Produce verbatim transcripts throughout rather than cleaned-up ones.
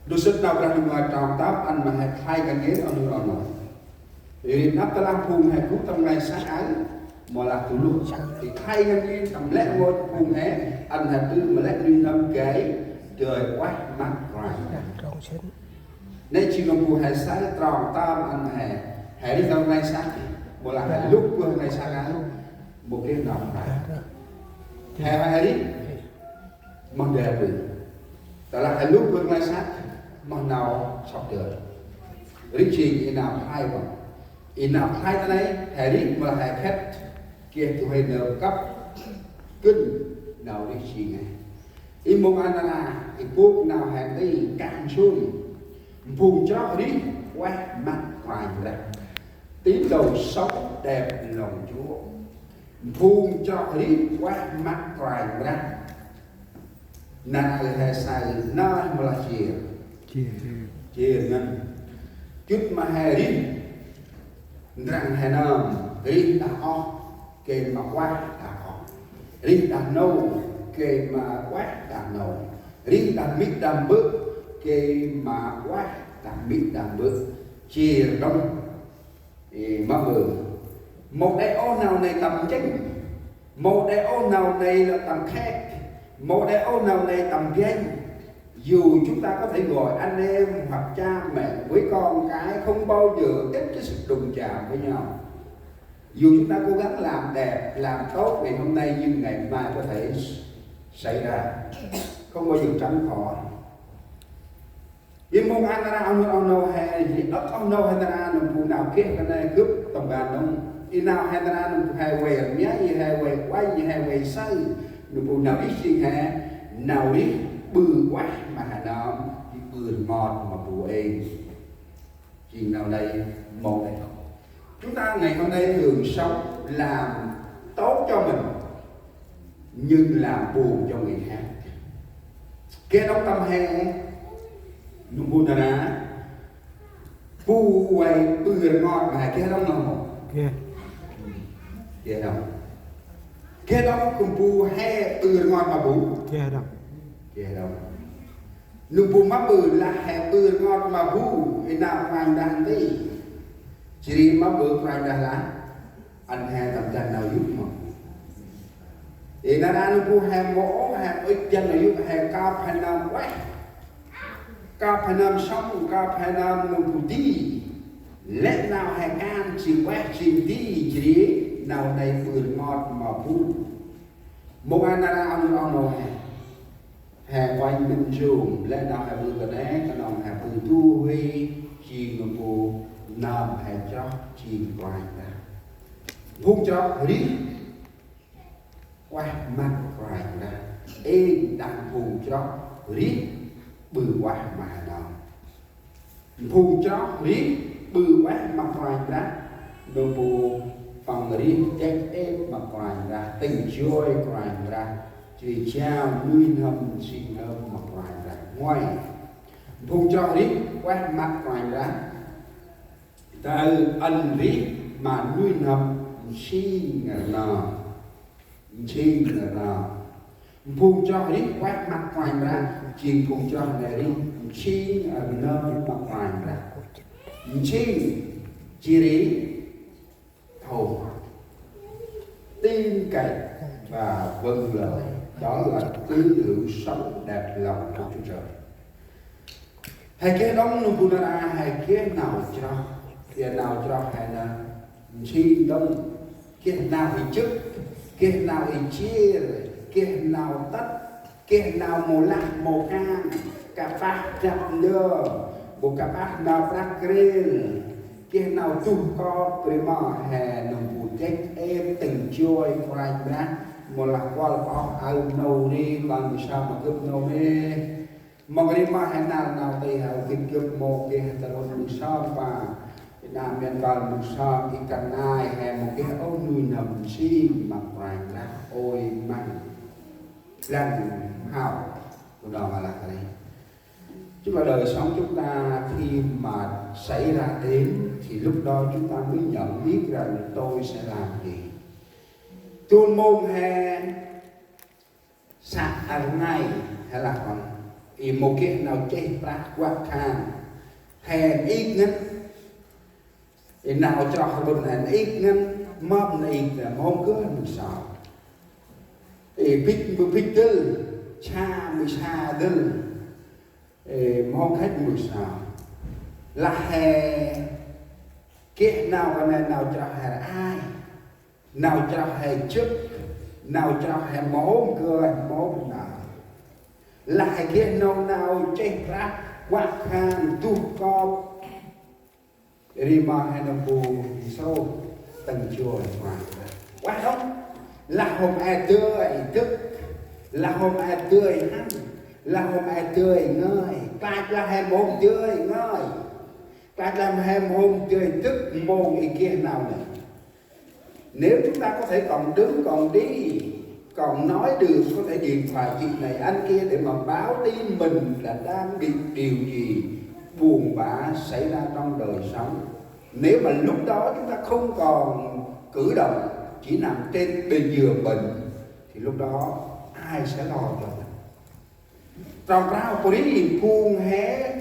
Dôl sĭt nau Brah Ndu ngơi trong tơm ăn ma he khlay ngăn ngên oh nô oh nô. Ri năp tơlah phung he gŭ tâm ngăn sah aơ, mâu lah du luh. Ri khlay ngăn ngên tâm lĕ ngôi phung he, ăn he ƀư ma lĕ nuih n'hâm gay dơi ueh măt Kôranh. Nê jêng nơm bu he say trong tơm ăn he. He ri tâm ngăn sah, mâu lah he lŭk ƀư ngăn sah aơ, mâu geh nau khlay. He he ri măng đe ƀư. Tơlah he lŭk ƀư ngăn sah, măng nau sŏk dơi. Ri jêng i nau khlay băng. I nau khlay ta nây, he ri mâu lah he khât, geh du huê nơm kăp gân nau rêh jêng he. I mông ăn ra, i bôk nau he nti kah nsum. Phung chroh rêh ueh măt Kôranh Brah. Tín đồ sống đẹp lòng Chúa. Phung chroh rêh ueh măt Kôranh Brah. Nar aơ he say nơh mâu lah jêr. Jêr. Jêr ngăn. Jŭt ma he rêh. Ndrăng he nơm. Rêh đah oh, gay ma ueh đah oh. Rêh đah nô, gay ma ueh đah nô. Rêh đah mê̆ đah bơ̆, gay ma ueh đah mê̆ đah bơ̆. Jêr đŏng. Ê, ma ƀư. Mâu đe ôh nau nây tâm chêng. Mâu đe ôh nau nây là tâm khek. Mâu đe ôh nau nây tâm ganh. Dù chúng ta có thể gọi anh em hoặc cha mẹ với con cái không bao giờ ít cái sự đụng chạm với nhau. Dù chúng ta cố gắng làm đẹp, làm tốt ngày hôm nay nhưng ngày mai có thể xảy ra. Không bao giờ tránh khỏi. Ê mông ăn ra oh nô oh nô he, ri âk oh nô he nar a nơm bu nau geh kơt nây gâp tâm ban đŏng. I nau he nar a nơm bu he vay rmia, i he vay uănh, i he vay say. Nơm bu nau rêh jêng he, nau rêh ƀư ueh ma he nơm, i ƀư rngot ma bu êng. Jêng nau nây mâu đe. Chúng ta ngày hôm nay thường sống làm tốt cho mình, nhưng làm buồn cho người khác. Geh đŏng tâm he, nơm bu nar a, bu vay ƀư rngot ma he geh đŏng nơh mâu. Geh. Geh đŏng. Geh đŏng, nơm bu he ƀư rngot ma bu. Geh đŏng. Geh đŏng. Nơm bu ma ƀư lah he ƀư rngot ma bu, i nau Kôranh Brah nti. Jêh ri ma ƀư Kôranh Brah lah ăn he tâm dăn nau yô̆ mâu. I nar a nơm bu he mâu ôh, he ŭch dăn nau yô̆, he kơp he nơm ueh. Kơp he nơm sŏng, kơp he nơm nơm bu di. Lĕ nau he kan jêng ueh jêng di, jêh ri nau nây ƀư rngot ma bu. Mông ăn ra oh nô oh nô he. He uănh mĭn jum, lĕ nau he ƀư kơt nây, knŏng he ƀư du huê, jêng nơm bu nơm he chroh, jêng Kôranh Brah. Phung chroh rêh ueh măt Kôranh Brah. Êng đah phung chroh rêh ƀư ueh ma he nơm. Phung chroh rêh ƀư ueh ma Kôranh Brah, nơm bu păng rêh dăch êp ma Kôranh Brah, tĭng joi Kôranh Brah, jêh ri jao nuih n'hâm nsing nơm ma Kôranh Brah. Ngoai, phung chroh rêh ueh măt Kôranh Brah, ta ăn rêh ma nuih n'hâm nsing rnơm. Nsing rnơm. Phung chroh rêh ueh măt Kôranh Brah, jêng phung chroh nây rêh nsing rnơm ma Kôranh Brah. Nsing, jêh ri thô. Tin cậy và vâng lời, đó là tín hữu sống đẹp lòng Đức Chúa Trời. He geh đŏng nơm bu nar a, he geh nau chroh. Geh nau chroh he nơm nsing đŏng. Geh nau i jŭk, geh nau i jêr, geh nau tât, geh nau mâu lah mâu kan, kơpah drăp ndơm, mâu kơpah nau prăk rêl, geh nau duh kơp, ri ma he nơm bu dăch êp tĭng joi Kôranh Brah, mâu lah kuăl oh aơ nô ri, băng bu sa ma gâp nô ri. Mông ri ma he năl nau tih aơ gĭt gâp mâu geh tơl ŭnh mâu sơm pa. Ê nơm mian kơl mâu sơm i kơt nây he mâu geh ôh nuih n'hâm nsing ma Kôranh Brah. Ôi măng. Lăng hao. Cô đọc mà là cái này. Tức là đời sống chúng ta khi mà xảy ra đến thì lúc đó chúng ta mới nhận biết rằng tôi sẽ làm gì. Tuôn mông he Sa ar ngai, he lah kon. I mâu geh nau chih prah kuăk khan he n'ik ngăn. I nau chroh rƀŭn he n'ik ngăn, mâm n'ik ngăn, mâu geh mâu sao. I bĭch mâu bĭch dơl, sa mâu sa dơl. I mâu geh mâu sao. Lah he geh nau kơt nê, nau chroh he rơai. Nau chroh he jŏk, nau chroh he mâu hôm geh mâu hôm nau. Lah he geh nau nau chih prah kuăk khan duh kop. Ri ma he nơm bu nsrôyh tĭng joi kuăk. Kuăk đŏng. Lah hôm e dơi dâk. Lah hôm e dơi hăn. Lah hôm e dơi ngơi. Klach lah he mâu hôm dơi ngơi. Klach lah he mâu hôm dơi dâk mông i geh nau nê. Nếu chúng ta có thể còn đứng, còn đi, còn nói được, có thể điện thoại chuyện này anh kia để mà báo tin mình là đang bị điều gì buồn bã xảy ra trong đời sống. Nếu mà lúc đó chúng ta không còn cử động, chỉ nằm trên bên giường bệnh, thì lúc đó ai sẽ lo cho mình? Trong prao pô ri phung he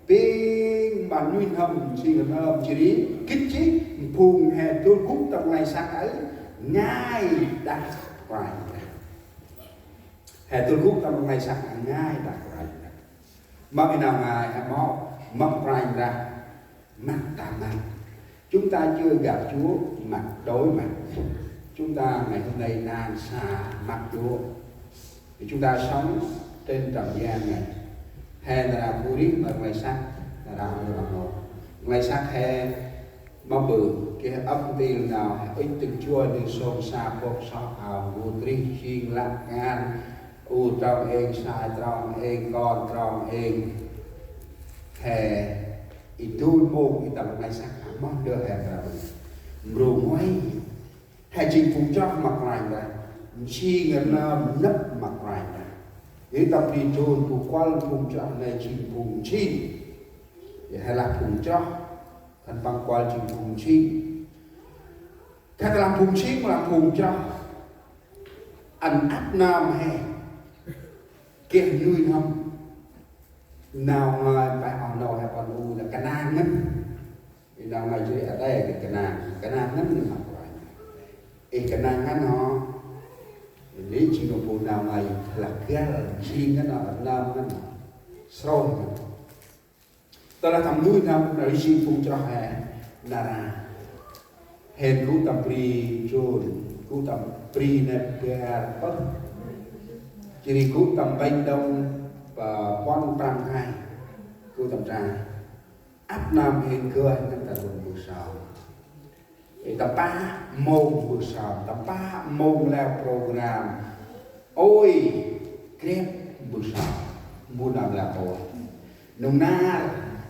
bêng ma nuih n'hâm nsing rnơm jêh ri gĭt jêh phung he dôl gŭ tâm nglay săk aơ ngai đah Kôranh Brah. He dôl gŭ tâm nglay săk aơ ngai đah Kôranh Brah. Mâm i nau ngai he mâu, mâm Kôranh Brah. Mặt ta mặt. Chúng ta chưa gặp Chúa mặt đối mặt. Chúng ta ngày hôm nay đang xa mặt Chúa. Thì chúng ta sống trên trần gian này. He nar aơ bu rih ma nglay săk, nar aơ nglay săk he mâm bơh, geh ăp ntil nau, he ŭch tĭng joi, ntil sông sa bok sŏk ao, bu rih jêng lăp ngan, u trong êng, sai trong êng, kon trong êng. He i dôl mông i tâm nglay săk aơ moh ndơ he mra mrô nguay. He jêng phung chroh ma Kôranh Brah, nsing rnơm nâp ma Kôranh Brah. Ri tâm bri Jôn bu kuăl phung chroh nê jêng phung nsing. He lah phung chroh, khân păng kuăl jêng phung nsing. Khân lah phung nsing, lah phung chroh. Ăn ăp nơm he geh nuih n'hâm. Nau ngơi pah oh nô he ƀon u nê kơnang ngăn. I nau ngơi jêh ri a đê kơnang, kơnang ngăn nê ma Kôranh. I kơnang ngăn hŏ. Ri jêng nơm bu nau ngơi lah găl, jêng ngăn hŏ, nơm ngăn hŏ. Srong ngăn hŏ. Tơlah tâm nuih n'hâm nau ri jêng phung chroh he nar aơ. Hên gŭ tâm bri Jôn, gŭ tâm bri nê bar pơh. Jêh ri gŭ tâm Mbênh Đông, pa puăn prăm khay. Gŭ tâm tra. Ăp nơm hên gơh ngăn ta run bu sơm. Ê, tâm pă mông bu sơm, tâm pă mông leo program. Ôi, krep bu sơm, bu nơm leo ôi. Nŭng nar,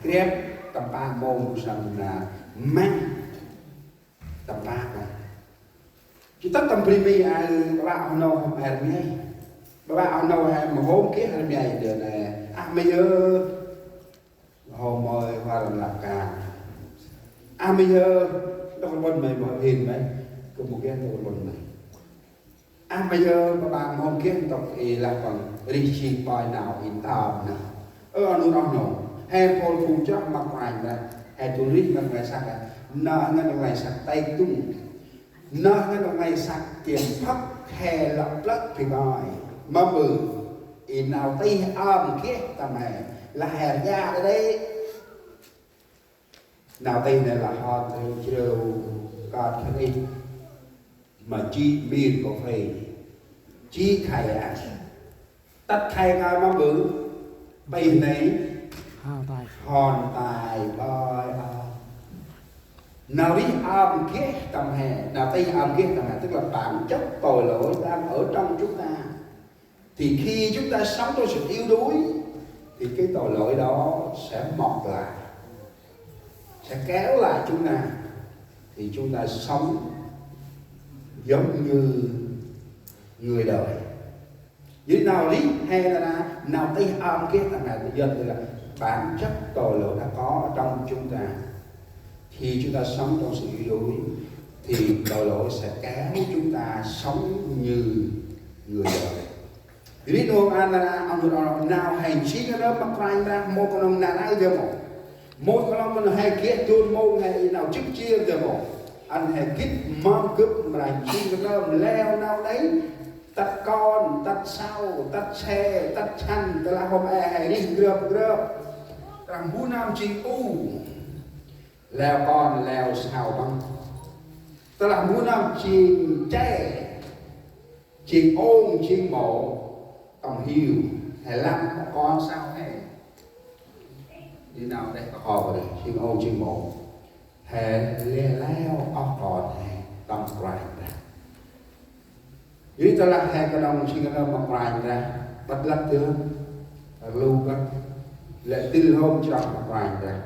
krep tâm pă mông bu sơm nŭng nar. Măng tâm pă kah. Jêh tât tâm bri Mi aơ, ƀă oh nô hŏm er miay. Ƀă oh nô he mhôm geh er miay dơ nê. Ah, mi ơ. Hô mơi huar lăp kan. Ah, mi ơ, nôk rbon may mơ hên may. Kơ mâu geh nôk rbon may. Ah, mi ơ, ma ƀăng mâu geh ntŭk i lah păng rih jêng pơi nau i ntơm nơh. Ơ, oh nô, oh nô. He mpôl phung chroh ma Kôranh Brah. He dôl rih ma nglay săk. Nơh ngăn nglay săk tay tung. Nơh ngăn nglay săk kiăng phăk he lăp plơ̆ bri ngơi. Ma bơh. I nau tih ơm geh tâm he. Lah he rjă đa đê. Nau tih nê lah hŏ tih jrêu kơt khân ih. Ma jêh mir kôphê. Jêh khay a. Tât khay ngơi ma bơh. Bơh nê. Hao tay. Hon tay bơi ơ. Nau rih ơm geh tâm he. Nau tih ơm geh tâm he. Tức là bản chất tội lỗi đang ở trong chúng ta. Thì khi chúng ta sống trong sự yếu đuối, thì cái tội lỗi đó sẽ mọc lại, sẽ kéo lại chúng ta. Thì chúng ta sống giống như người đời. Jêh ri nau rih he nar aơ, nau tih ơm geh tâm he, do là bản chất tội lỗi đã có ở trong chúng ta. Khi chúng ta sống trong sự yếu đuối, thì tội lỗi sẽ kéo chúng ta sống như người đời. Ri nô a nar aơ, ăn nô a nau he jêng nơm ma Kôranh Brah, mâu knŏng nar aơ dơm mâu. Mâu knŏng mân he geh dôl mông he i nau jŏk jêr dơm mâu. Ăn he gĭt mâm gâp mra jêng nơm leo nau đei. Tât kon, tât sau, tât se, tât săn, tơlah hôm e he rêh grơp grơp. Tơlah mbu nơm jêng u. Leo kon, leo sau păng. Tơlah mbu nơm jêng che. Jêng ôn, jêng mâu, tâm hiu, he lăm kon sau he. Di nau đeh kho kơ đeh, jêng ôn, jêng mâu. He leo, leo oh kon he, tâm Kôranh Brah. Ri tơlah he knŏng jêng nơm ma Kôranh Brah, bât lăp dơm, rlu bât, lĕ dĭl hôm chroh ma Kôranh Brah.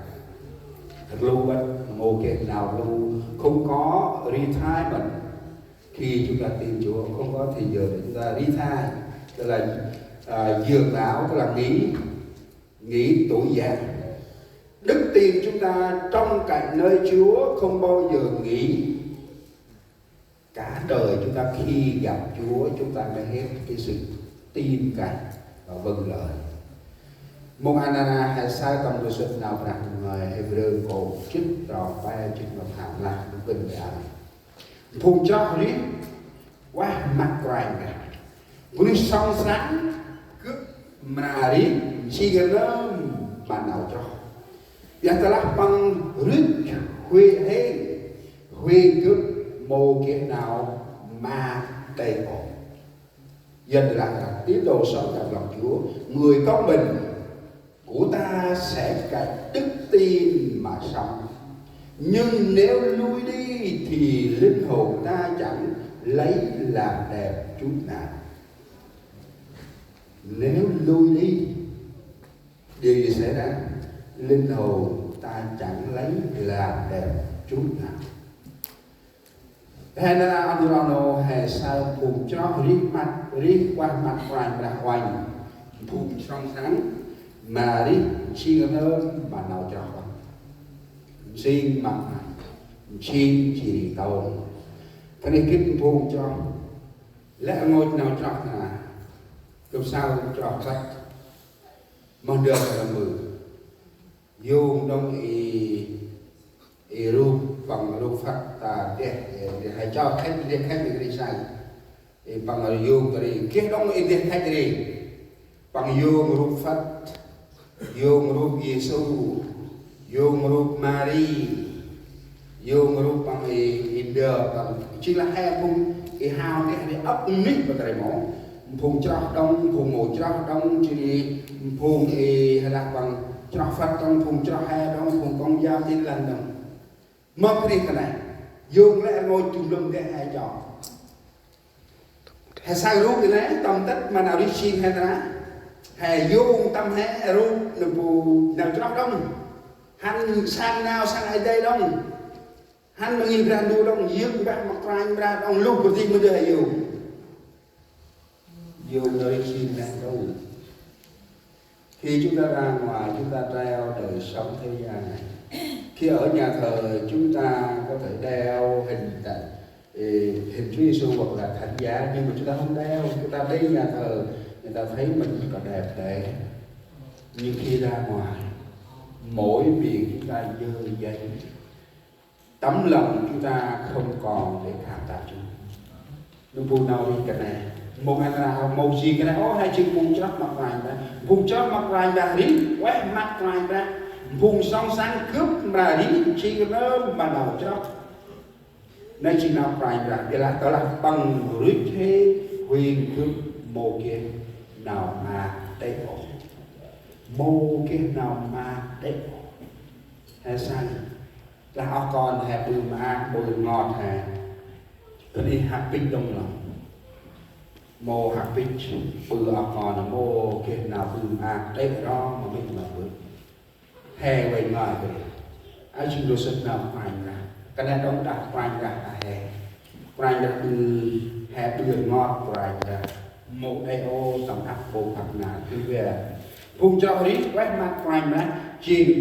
Rlu bât, mâu geh nau rlu, không có retirement. Khi chúng ta tin Chúa, không có thì giờ để chúng ta retire, tức là, à, dưỡng lão, tức là nghỉ, nghỉ tuổi già. Đức tin chúng ta trông cậy nơi Chúa không bao giờ nghỉ. Cả đời chúng ta khi gặp Chúa, chúng ta mới hết cái sự tin cậy và vâng lời. Mông a nar aơ he saơ tâm ndơ sŭt Nau Brah Ngơi, Hêbrơ nkô̆ jê̆t, trong pe jê̆t ma pham lah, bơh bĭn bơh a. Phung chroh rêh ueh ma Kôranh Brah. Bunuyh sŏng srăng gâp mra rêh, jêng nơm ma nau chroh. Ƀiălah tơlah păng rêh huêng hêng, huêng gâp mâu geh nau ma đê̆ ôh. Dân là tín đồ sống trong lòng Chúa, người con mình của ta sẽ cậy đức tin mà sống. Nhưng nếu lui đi thì linh hồn ta chẳng lấy làm đẹp chút nào. Nếu lui đi, điều gì xảy ra? Linh hồn ta chẳng lấy làm đẹp chút nào. He nar aơ ăn nô he saơ phung chroh rêh măt, rêh ueh ma Kôranh Brah uănh. Phung sŏng srăng mra rêh jêng nơm ma nau chroh. Jêng ma, jêng jêh ri tông. Kơt nây gĭt phung chroh. Lĕ rngôch nau chroh nơh. Gâp saơ chroh săk. Moh ndơ kơ mơ. Yông đŏng i, i rup, păng rup Phật ta deh, i, i hai cho thách, deh thách i ri sai. I păng yông ta ri, geh đŏng i deh thách ri. Păng yông rup Phật, yông rup Yêsu, yông rup Mari, yông rup păng i, i ndơ păng. Jêng lah he phung i hao deh ri âk mih bơh ta ri mâu. Phung chroh đŏng, phung mâu chroh đŏng, jêh ri phung i he lah păng chroh Phật đŏng, phung chroh he đŏng, phung Công giáo Tin Lành đŏng. Mâm kơt nây, yông lĕ rngôch jŭm lơm deh he cho. He saơ rup i nây, tâm tât ma nau rêh jêng he ta nây. He yông tâm he rup nơh bu nau chroh đŏng. Hăn săn nau săn Ơi Adai đŏng. Hăn ma ngih Brah Ndu đŏng, yơk mbah ma Kôranh Brah đŏng, luh bơh dih mơ dơi he yông. Yông nau rêh jêng he đŏng. Khi chúng ta ra ngoài, chúng ta treo đời sống thế gian này. Khi ở nhà thờ, chúng ta có thể đeo hình ảnh, ê, hình Chúa Giêsu hoặc là thánh giá, nhưng mà chúng ta không đeo. Chúng ta đến nhà thờ, người ta thấy mình có đẹp đẽ. Nhưng khi ra ngoài, mỗi miệng chúng ta dơ giấy. Tấm lòng chúng ta không còn để cảm tạ Chúa. Nơh bu nau rêh kơt nây. Mông a nar aơ mâu jêng kơt nây. Ơ, he jêng phung chroh ma Kôranh Brah. Phung chroh ma Kôranh Brah rêh, ueh ma Kôranh Brah. Phung sŏng srăng gâp mra rêh, jêng nơm ma nau chroh. Nây jêng nau Kôranh Brah, ƀiălah tơlah păng rêh he, huêng gâp mâu geh nau ma đê̆ ôh. Mâu geh nau ma đê̆ ôh. He saơ. Lah oh kon he ƀư maak, ƀư rngot he. Kơt nây hăk pĭch đŏng lŏ. Mâu hăk pĭch, ƀư oh kon mâu geh nau ƀư maak, đê̆ ro ma mê̆ ma bơ̆. He vay ngơi kơt nây. Aơ jêng ndơ sŭt nau Kôranh Brah. Kơt nây đŏng đah Kôranh Brah a he. Kôranh Brah ƀư, he ƀư rngot Kôranh Brah. Mâu đê̆ ôh tâm ăp ƀô phat nar, kư̆ vay. Phung chroh rêh, ueh ma Kôranh Brah, jêng